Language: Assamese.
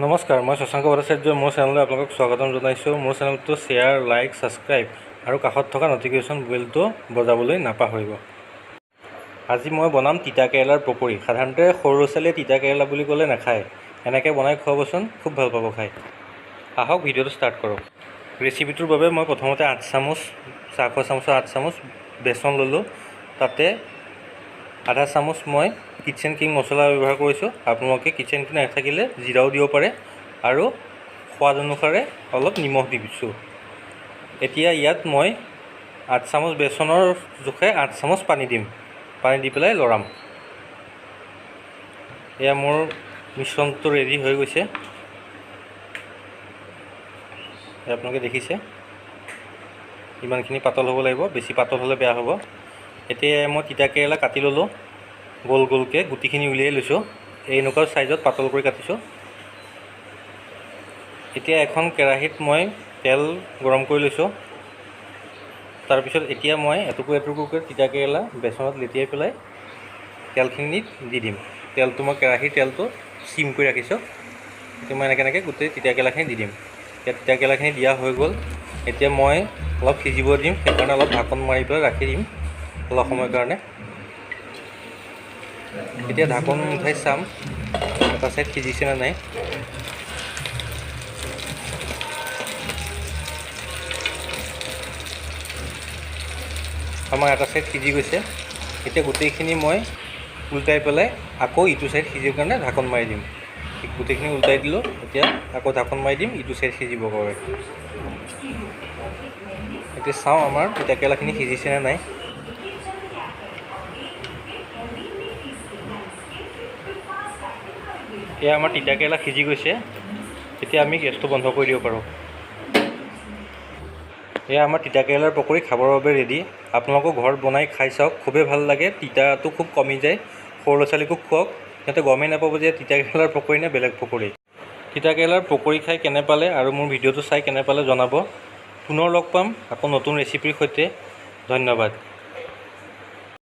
নমস্কাৰ, মই শশাংক ভট্টাচাৰ্য। মোৰ চেনেললৈ আপোনালোকক স্বাগতম জনাইছোঁ। মোৰ চেনেলটো শ্বেয়াৰ, লাইক, ছাবস্ক্ৰাইব আৰু কাষত থকা ন'টিফিকেশ্যন বেলটো বজাবলৈ নাপাহৰিব। আজি মই বনাম তিতা কেৰেলাৰ পকৰি। সাধাৰণতে সৰু ল'ৰা ছোৱালীয়ে তিতা কেৰেলা বুলি ক'লে নাখায়। এনেকৈ বনাই খুৱাবচোন, খুব ভাল পাব খাই। আহক, ভিডিঅ'টো ষ্টাৰ্ট কৰোঁ। ৰেচিপিটোৰ বাবে মই প্ৰথমতে 8 চামুচ, চাহ খোৱা চামুচৰ 8 চামুচ বেচন ল'লোঁ। তাতে আধা চামুচ মই কিটচেন কিং মছলা ব্যৱহাৰ কৰিছোঁ। আপোনালোকে কিটচেন কিং নাথাকিলে জিৰাও দিব পাৰে। আৰু সোৱাদ অনুসাৰে অলপ নিমখ দিছোঁ। এতিয়া ইয়াত মই 8 চামুচ বেচনৰ জোখে 8 চামুচ পানী দিম। পানী দি পেলাই লৰাম। এয়া মোৰ মিশ্ৰণটো ৰেডি হৈ গৈছে। আপোনালোকে দেখিছে, ইমানখিনি পাতল হ'ব লাগিব, বেছি পাতল হ'লে বেয়া হ'ব। এতিয়া মই তিতা কেৰেলা কাটি ল'লোঁ গোল গোলকৈ, গুটিখিনি উলিয়াই লৈছোঁ। এনেকুৱা চাইজত পাতল কৰি কাটিছোঁ। এতিয়া এখন কেৰাহীত মই তেল গৰম কৰি লৈছোঁ। তাৰপিছত এতিয়া মই এটুকুৰ এটুকুৰকৈ তিতা কেৰেলা বেচনত লেটিয়াই পেলাই তেলখিনিত দি দিম। তেলটো মই কেৰাহীৰ তেলটো চিম কৰি ৰাখিছোঁ। এতিয়া মই এনেকৈ এনেকৈ গোটেই তিতা কেৰেলাখিনি দি দিম। এতিয়া তিতা কেৰেলাখিনি দিয়া হৈ গ'ল। এতিয়া মই অলপ সিজিব দিম, সেইকাৰণে অলপ ঢাকোন মাৰি পেলাই ৰাখি দিম অলপ সময়ৰ কাৰণে। এতিয়া ঢাকোন উঠাই চাম এটা চাইড সিজিছে নে নাই। আমাৰ এটা চাইড সিজি গৈছে। এতিয়া গোটেইখিনি মই উল্টাই পেলাই আকৌ ইটো চাইড সিজিৰ কাৰণে ঢাকোন মাৰি দিম। গোটেইখিনি উল্টাই দিলোঁ, এতিয়া আকৌ ঢাকোন মাৰি দিম ইটো চাইড সিজিবৰ বাবে। এতিয়া চাওঁ আমাৰ তিতা কেৰেলাখিনি সিজিছে নে নাই। এয়া আমাৰ তিতা কেৰেলা সিজি গৈছে। এতিয়া আমি গেছটো বন্ধ কৰি দিব পাৰোঁ। এয়া আমাৰ তিতা কেৰেলাৰ পকৰি খাবৰ বাবে ৰেডি। আপোনালোকেও ঘৰত বনাই খাই চাওক, খুবেই ভাল লাগে। তিতাটো খুব কমি যায়। সৰু ল'ৰা ছোৱালীকো খুৱাওক, সিহঁতে গমেই নাপাব যে তিতা কেৰেলাৰ পকৰি নে বেলেগ পকৰি। তিতা কেৰেলাৰ পকৰি খাই কেনে পালে আৰু মোৰ ভিডিঅ'টো চাই কেনে পালে জনাব। পুনৰ লগ পাম আকৌ নতুন ৰেচিপিৰ সৈতে। ধন্যবাদ।